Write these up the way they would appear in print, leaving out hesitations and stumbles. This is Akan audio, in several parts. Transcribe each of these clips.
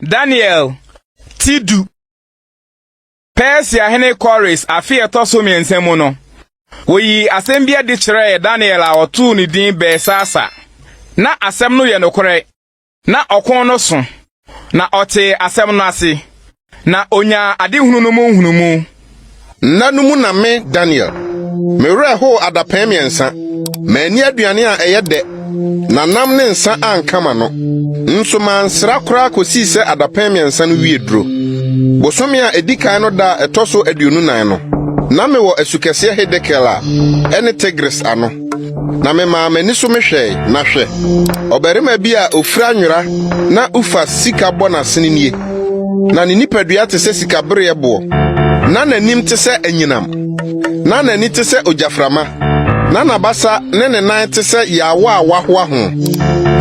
Daniel ti du. Persia hene Kores afe a ɛtɔ so mmiɛnsa mu no, woyii asɛm bi adi kyerɛɛ Daniel a ɔtoo ne din Belsasar. Na asɛm no yɛ nokorɛ, na ɔko no so, na ɔtee asɛm no ase, na onyaa adehunu no mu nhunumu. Nna no mu na me, Daniel, me werɛ hoo adapɛn mmiɛnsa. Manni aduane a ɛyɛ dɛ, na nam ne nsa anka m'ano. Nso mansra koraa kosii sɛ adapɛn mmiɛnsa no wie duro. Bosome a edi kan no da a ɛtɔ so 24 no, na mewɔ asukɛseɛ Hidekel a ɛne Tigris ano. Na memaa m'ani so mehwɛe, na hwɛ, ɔbarima bi a ofura nwera na Ufas sika bɔ n'asene nie. Na ne nipadua te sɛ sikabereɛboɔ, na n'anim te sɛ anyinam, na n'ani te sɛ ogyaframa, na n'abasa ne ne nan te sɛ yaawa a wɔahoa ho,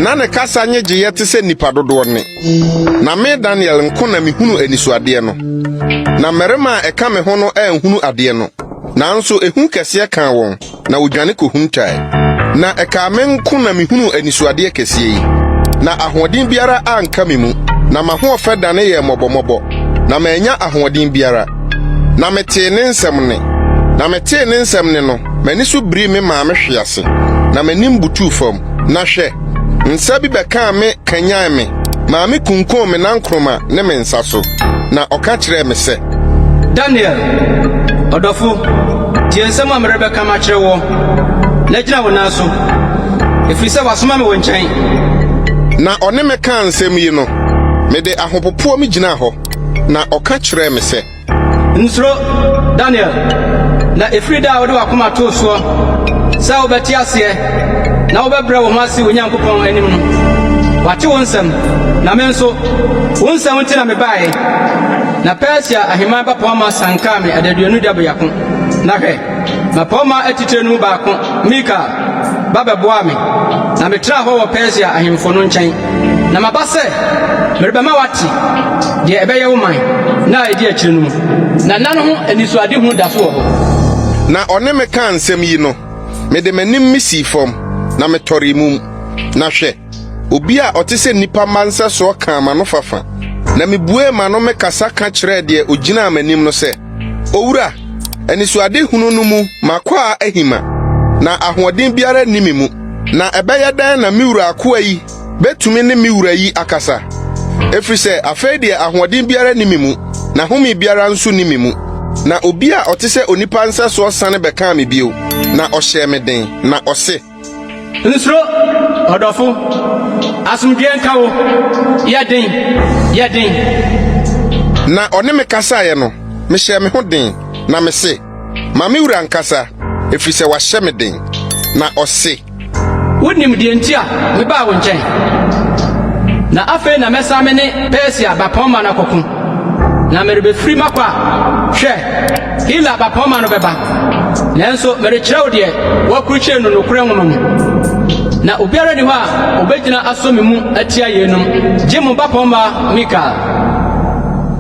na ne kasa nnyegyeeɛ te sɛ nnipa dodoɔ nne. Na me Daniel nko na mihunuu anisoadeɛ no, na mmarima a ɛka me ho no anhunu adeɛ no, nanso ehu kɛseɛ kaa wɔn. na wodwane kohuntae. Na ɛkaa me nko na mihunuu anisoadeɛ kɛseɛ yi, na ahoɔden biara anka me mu, na m'ahoɔfɛ dane yɛɛ mmɔbɔmmɔbɔ, na mannya ahoɔden biara. Na metee ne nsɛm nne. Na metee ne nsɛm nne no, m'ani so birii me maa mehwee ase, na m'anim butuu fam. Na hwɛ! Nsa bi bɛkaa me kanyan me maa mikunkum me nankoroma ne me nsa so, na ɔka kyerɛɛ me sɛ. Daniel, ɔdɔfo, tie nsɛm a merebɛka makyerɛ wo, na gyina wo nan so, ɛfiri sɛ wɔasoma me wo nkyɛn. Na ɔne me kaa nsɛm yi no, mede ahopopoɔ megyinaa hɔ, na ɔka kyerɛɛ me sɛ. Nsuro, Daniel, na ɛfiri da a wode w'akoma too soɔ sɛ wobɛte aseɛ na wobɛbrɛ wo ho ase wo Nyankopɔn anim no, wɔate wo nsɛm, na me nso, wo nsɛm nti na mebaeɛ. Na Persia ahemman bapɔmma sankaa me adaduonu da biako, na hwɛ, mmapɔmma atitire no mu baako, Mikael, ba bɛboaa me, na metraa hɔ wɔ Persia ahemfo no nkyɛn. Na maba sɛ merebɛma woate deɛ ɛbɛyɛ wo man nna a ɛdi akyire no mu, na nna no ho anisoadehunu da so wɔ hɔ. Na ɔne me kaa nsɛm yi no, mede m'anim misii fam, na metɔree mum. Na hwɛ, obi a ɔte sɛ nnipa mma nsɛsoɔ kaa m'anofafa, na mibuee m'ano mekasa ka kyerɛɛ deɛ ogyinaa m'anim no sɛ, Owura, anisoadehunu no mu m'akwaa ahima, na ahoɔden biara nni me mu. Na ɛbɛyɛ dɛn na me wura akoa yi betumi ne me wura yi akasa? Efisɛ afei deɛ ahoɔden biara nni me mu, na home biara nso nni me mu. Na obi a ɔte sɛ onipa nsɛsoɔ sane bɛkaa me bio, na ɔhyɛɛ me den, na ɔse. Nsuro, ɔdɔfo. Asomdwoeɛ nka wo. Yɛ den, yɛ den. Na ɔne me kasaeɛ no, mehyɛɛ me ho den, na mese, Ma me wura nkasa, ɛfiri sɛ wahyɛ me den. Na ɔse. Wonim deɛ nti a mebaa wo nkyɛn? Na afei na mɛsan me ne Persia bapɔmma no akɔko, na merebɛfiri makɔ a, hwɛ, Hela bapɔmma no bɛba. Nanso merekyerɛ wo deɛ wɔakurukyire no nokorɛ nwoma mu. Na obiara nni hɔ a ɔbɛgyina asɔ me mu atia yeinom, gye mo bapɔmma Mikael.